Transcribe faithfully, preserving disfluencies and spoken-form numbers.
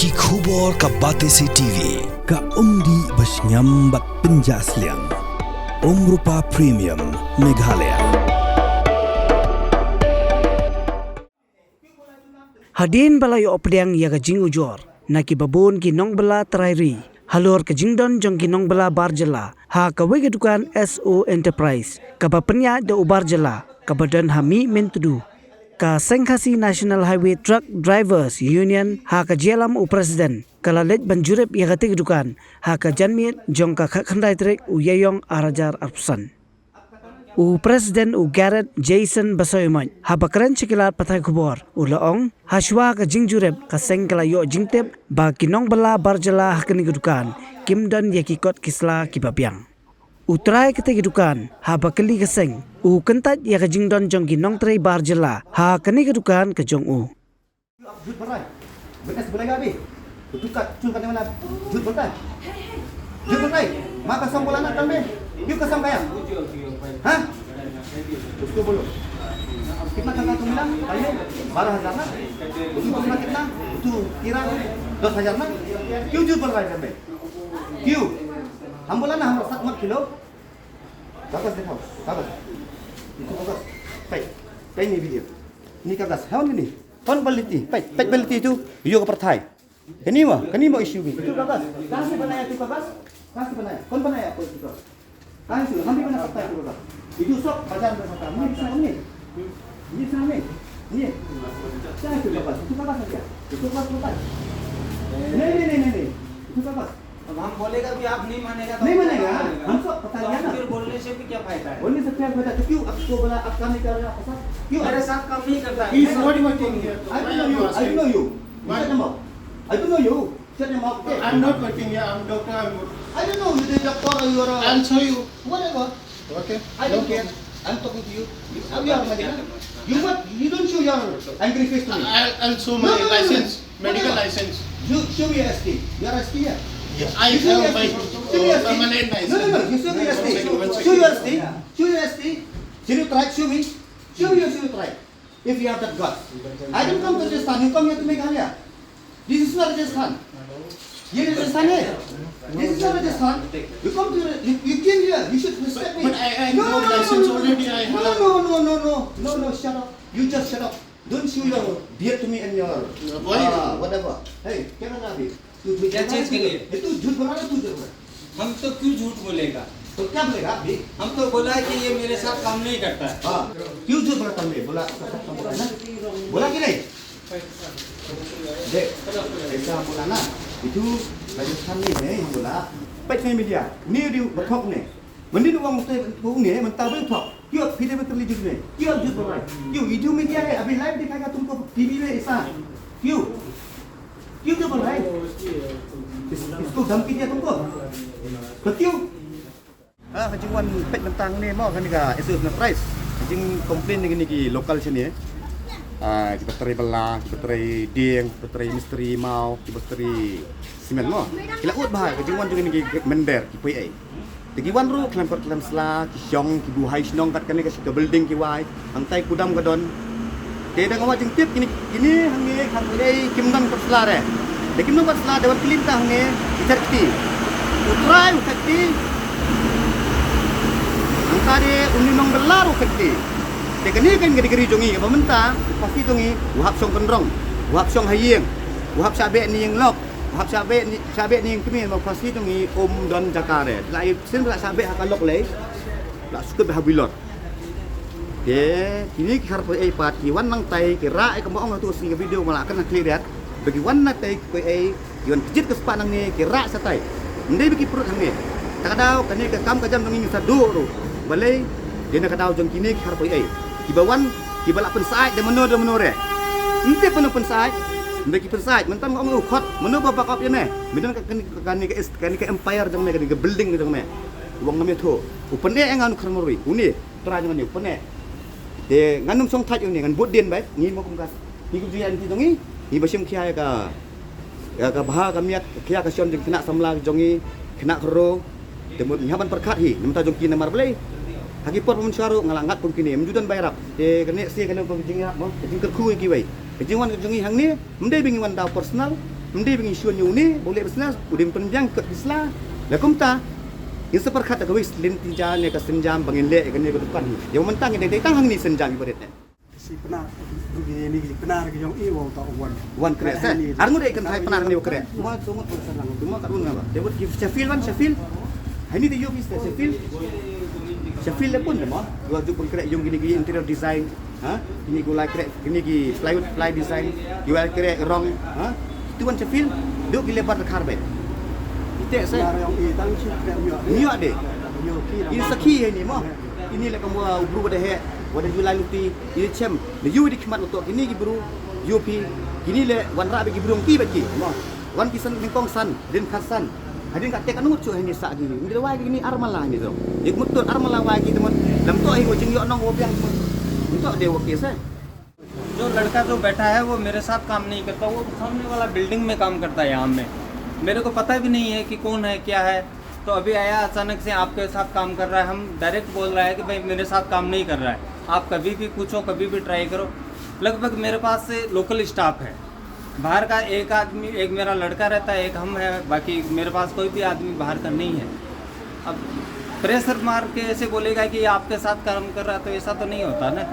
Ki khubor ka Batesi T V, ka umdih ba shngiam bad pynjah sliang. Umrupa Premium, Meghalaya. Hadien ba la ïoh pdiang ïa ka jingujor na ki babun ki nongbylla trai ri halor ka jingdon jong ki nongbylla bar jylla ha kawei ka dukan S O Enterprise kaba pynïaid da u bar jylla kaba don ha Mihmyntdu, ka Seng Khasi National Highway Truck Drivers Union ha ka jingïalam u President ka la leit ban jurip ïa katei ka dukan ha ka janmiet jong ka khatkhyndai tarik u Ïaïong arhajar arphew san. U President u Gareth Jason Basaiawmoit haba kren sha ki lad pathai khubor u la ong, hashwa ka jingjurip ka seng ka la ïoh jingtip ba ki nongbylla bar jylla ha kane ka dukan kim don ïa ki kot ki sla kiba biang. U trai katei ka dukan haba kylli ka seng u kyntait ïa ka jingdon jong ki nongtrei bar jylla ha kane ka dukan ka jong u. आप झूठ बोल रहा है, विटनेस बोलेगा अभी। तो तू का चूल करने वाला झूठ बोलता है, झूठ बोलता है। माँ कसम बोला ना कल में, क्यों कसम खाया? हाँ, उसको बोलो। कितना तनख्वाह तू मिला कल में? बारह हजार ना। तू कितना, कितना? तू तेरा दस हजार ना। क्यों झूठ बोल रहा है घर में? क्यों? हम बोला ना, हमारे साथ मत खेलो। Kagas, दिखाओ, kagas. Itu kagas. Peit, peit ni video. Ni kagas, heh ni. Heh baliti, peit, peit baliti itu. Ïoh ka pyrthai. Kani mo, kani mo issue ni. Itu kagas. कहाँ से बनाया तू कागज? कहाँ से बनाया? कौन बनाया आपको इसको? कहाँ से? हम भी बना सकता है तू कागज। Itu sob bazar में सकता है। Ni bisa ni. Ni bisa ni. Ni. Kya itu kagas? Itu kagas kya? Itu kagas, kagas. नहीं, नहीं, नहीं, नहीं, नहीं. Itu kagas. अब हम बोलेगा भी आप नहीं मानेगा तो नहीं मानेगा, हम सब पता तो लिया ना। फिर बोलने से भी क्या फायदा है? बोलने से क्या फायदा? तो क्यों आपको बोला, आप काम नहीं कर रहे, आपके साथ? क्यों? मेरे साथ काम नहीं करता है। He is not working here. I don't know you. I don't know you. Why? Shut your mouth. I don't know you. Shut your mouth. Okay. I'm not working here. I'm doctor. I'm I don't know you, the doctor or you are a I'll show you. Whatever. Okay. I don't care. I'm talking to you. You are my, you what? You don't show your angry face to me. I'll, I'll show my license. No, no, no, no. Medical license. You show me your S T. You are S T here. Yes. I have my permanent license. No, no, no. You show me your S T. Show your S T. Show your S T. Show your tribe. Show me. Show your, show your tribe. If you have that guts. I didn't come to Rajasthan. You come here to Meghalaya. This is not Rajasthan. ये राजस्थान है। This is not Rajasthan. You come to, you, you came here. You should respect me. But I, I have license already. I have. No, no, no, no, no, no, no, shut up. You just shut up. Don't show your beard to me and your, uh, whatever. Hey, क्या कर रहा अभी? तू झूठ बोल रहा है, तू झूठ बोल रहा है। हम तो क्यों झूठ बोलेगा? तो क्या बोलेगा अभी? हम तो बोला है कि ये मेरे साथ काम नहीं करता है। हाँ, क्यों झूठ बोला तुमने? बोला, उसका साथ काम बोला ना? बोला कि नहीं? देख, ऐसा हम बोला ना, itu Rajasthan ni, eh, हम बोला, peit ni media, ni di batok ni. Mending orang tu, tu ni, mentah boleh tok. Kio, pide betul ni jut ni. Kio jut berai. Kio, itu media ni, अभी live दिखाएगा तुमको टीवी में ऐसा. Kio. Kio jut berai. Is, इसको धमकी दिया तुमको. तो क्यों? Ah, ka jingwan peit mynta ni mo, kane ka S O Enterprise. Ka jingcomplain ni kine ki local shane. Ah, kiba trei bylla, kiba trei dieng, kiba trei mistri maw, kiba trei simen mo. Ki la ud bha ka jingwan jong kine ki mynder, ki poi ei. Te ki wan ruh khlem kot khlem sla, ki shong, ki buhai shnong kat kane ka shi ka building ki wai. Hangtai kudam ka don. Te da nga wad jingtip kine, kine hangne khat lei kim don kot sla re. Da kim don kot sla da wan kylli mynta hangne ki thait kti. U trai u thait kti. Hangta de u nongbylla u thait kti. Te kane ka category jong ngi kaba mynta, u phasi jong ngi, u hap shong kynrong, u hap shong ha ïing, u hap shah beh na ïing lok, u hap shah beh na, shah beh na ïing kmie, u phasi jong ngi um don jaka re. La i sien la shah beh ha ka lok lei. La sukut beh ha bilor. Te kine ki khar poi ei pat ki wan nangtai ki rah ei, kumba ong ha tu sngi ka video ma la kren ha khlieh riat. Ba ki wan nangtai ki poi ei, ki wan kjit ka spah nangne ki rah shatai. Ym dei ba ki prut hangne. Ta ka daw kane ka kam ka jam jong ngi ngi sa duh ruh. Balei? Dei na ka daw jong kine ki khar poi ei. Kiba wan kiba la pynsyaid da mano da mano re. Ym tip mano pynsyaid. Ym dei ki pynsyaid, mynta nga ong u khot mano ba back up ïa me. Me don ka kane ka, kane ka empire jong me, kane ka building jong me. U ong nga me tho. U pyneh ïa nga u khar marwei. Une Trai jong ngi u pyneh. Te ngan ym shong thait ïa une, ngan bud dien beit, ngi mo kum ka. Ngi kum jingïaid lynti jong ngi, ngi ba shim khia ïa ka, ïa ka bha ka miat, khia ka shon jong khynnah samla jong ngi, khynnah khynroo. Te mut ngi hap ban pyrkhat hi, namar ta jong ki namar balei. Ha ki por ba mynshuwa ruh nga la ngat kum kine, ym ju don ba ïarap. Te kane se kane ka jingïarap mo, ka jingkyrkhu ïa kiwei. Ka jingwan ka jong ngi hangne, ym dei ba ngi wan da u personal, Ym dei ba ngin shun ïa une ba u leh business, u dei ban pynbiang kot ki sla. La kumta ngin sa pyrkhat da kawei lynti ja ne ka sienjam ba ngin leh ïa kane ka dukan. Ïa mynta ngin dei tang hangne sienjam i barit ne. Si Pnar, du ki ni ki Pnar ki jong i wa ta wan. Wan kre se. Ar ngut dei kan thai Pnar ne kre. Ma tu ngut pun sa lang. Tu ma ka run nga ba. Dei wat ki Sheffield wan Sheffield. Hai ni te ïoh ki Sheffield. Sheffield le pun de ma. Dua ju pun kre jong kini ki interior design. Ha? Kini ki lai kre, kini ki plywood ply design. Ki wal kre rong. Ha? Tu wan Sheffield. Duk ki lebar khar be. Ite se. Nar jong i tang si kre ïoh. Ïoh de. Ïoh ki. Ini sakhi hai ni ma. Ini le kam wa u bru wa da he. Wa da ju lai luti. Ini chem. Ne yu di khmat uto kini ki bru. Yu phi. Kini le wan ra be ki bru ki ba ki. Ma. Wan ki san nyngkong san. Din khat san. Hadin ka tek anu chu hani sa gi. Ngi wai gi ni armala ni to. Ik mut to armala wai gi to mut. Lam to hi wo jing yo nong wo biang mut. Mut to de wo ke se. जो लड़का जो बैठा है वो मेरे साथ काम नहीं करता, वो सामने वाला बिल्डिंग में काम करता है यहाँ में। मेरे को पता भी नहीं है कि कौन है क्या है। तो अभी आया अचानक से आपके साथ काम कर रहा है, हम डायरेक्ट बोल रहा है कि भाई मेरे साथ काम नहीं कर रहा है, आप कभी भी पूछो, कभी भी ट्राई करो। लगभग मेरे पास से लोकल स्टाफ है, बाहर का एक आदमी, एक मेरा लड़का रहता है, एक हम है, बाकी मेरे पास कोई भी आदमी बाहर का नहीं है। अब प्रेशर मार के ऐसे बोलेगा कि आपके साथ काम कर रहा है, तो ऐसा तो नहीं होता ना।